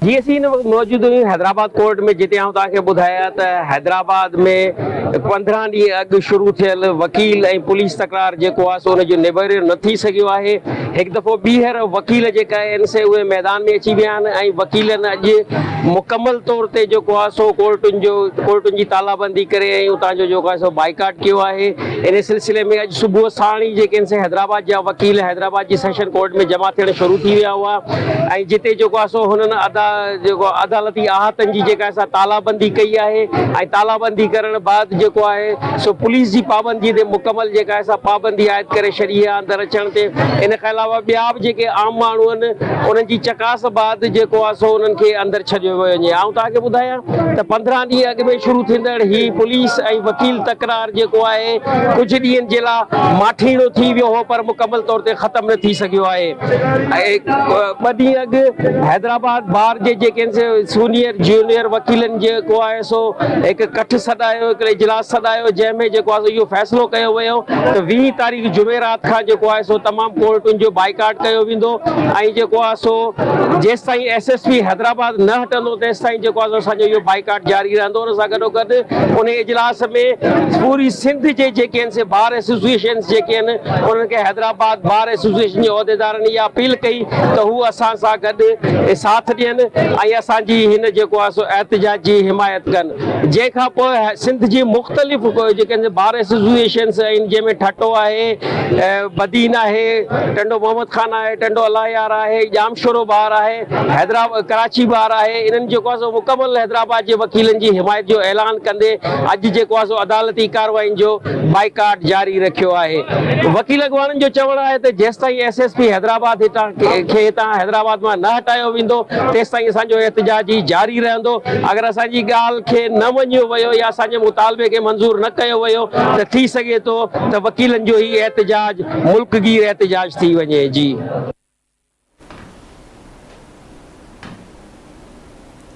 جي اسين هن وقت موجود آهيون حيدرآباد ڪورٽ ۾ جتي آئون توهان کي ٻڌايان ته حيدرآباد ۾ 15 ڏينهن اڳ شروع ٿيل وڪيل ۽ پوليس تڪرار جيڪو آهي سو ان جو نبيرو نه ٿي سگهيو آهي هڪ دفعو ٻيهر وڪيل جيڪا آهن سي اهي ميدان ۾ اچي ويا آهن ۽ وڪيلن اڄ مڪمل طور تي جيڪو آهي سو ڪورٽن جو ڪورٽن جي تالا بندي ڪري ۽ اتان جو جيڪو آهي سو بائيڪاٽ ڪيو آهي ان سلسلي ۾ اڄ صبح ساڻ ئي جيڪي آهن سي حيدرآباد جا وڪيل حيدرآباد جي سيشن ڪورٽ ۾ جمع ٿيڻ شروع ٿي ويا هئا ۽ جتي جيڪو آهي سو هنن ادا جيڪو عدالتي احاطن جي جيڪا سا تالا بندي ڪئي آهي ۽ تالا بندي ڪرڻ بعد جيڪو آهي سو پوليس جي پابندي تي مڪمل جيڪا آهي سا پابندي عائد ڪري ڇڏي آهي اندر اچڻ تي. ان کان علاوه ٻيا به جيڪي عام ماڻهو آهن انهن جي چڪاس بعد جيڪو آهي سو انهن کي اندر ڇڏيو ويو وڃي. آئون توهان کي ٻڌايان ته 15 ڏينهن اڳ ۾ شروع ٿيندڙ هي پوليس ۽ وڪيل تڪرار جيڪو آهي ڪجهه ڏينهن جي لا ماٺيڻو ٿي ويو هو پر مڪمل طور تي ختم نه ٿي سگهيو آهي. ۽ ٻه ڏينهن اڳ حيدرآباد بار جي جيڪي سينيئر جونيئر وڪيلن جيڪو آهي سو هڪ ڪٺ سڏايو هڪڙي اجلاس سڏايو جنهن ۾ جيڪو آهي سو اهو فيصلو ڪيو ويو ته 20 تاريخ جمعرات کان جيڪو آهي سو تمام ڪورٽن جو بائيڪاٽ ڪيو ويندو ۽ جيڪو آهي سو جيستائين ايس ايس پي حيدرآباد نه هٽندو تيستائين جيڪو آهي سو اسان جو اهو بائيڪاٽ جاري رهندو. ان سان گڏو گڏ ان اجلاس ۾ پوري سنڌ جي جيڪي آهن سي بار ايسوسيئيشنز جيڪي آهن انهن کي حيدرآباد بار ايسوسيئيشن جي عهديدارن اها اپيل ڪئي ته هو اسان سان گڏ ساٿ ڏين ۽ اسان جي هن جيڪو آهي سو احتجاج جي حمايت ڪن جنهن کان پوء سنڌ جي مختلف جيڪي بار ايسوسيئيشنس آهن جنهن ۾ ٺٽو آهي بدين آهي ٽنڊو محمد خان آهي ٽنڊو الله يار آهي ڄامشورو بار آهي حيدرآباد ڪراچي بار آهي انهن جيڪو آهي سو مڪمل حيدرآباد جي وڪيلن جي حمايت جو اعلان ڪندي اڄ جيڪو آهي سو عدالتي ڪارروائين جو بائيڪاٽ جاري رکيو آهي. وڪيل اڳواڻن جو چوڻ آهي ته جيستائين ايس ايس پي حيدرآباد هتان کي هتان حيدرآباد مان نه هٽايو ويندو تيستائين اسان جو احتجاج هي جاري رهندو اگر اسان جي ڳالهه کي نه مڃيو ويو يا اسان جي مطالبي کي منظور نه ڪيو ويو ته ٿي سگهي ٿو ته وڪيلن جو هي احتجاج ملڪ گير احتجاج ٿي وڃي جي.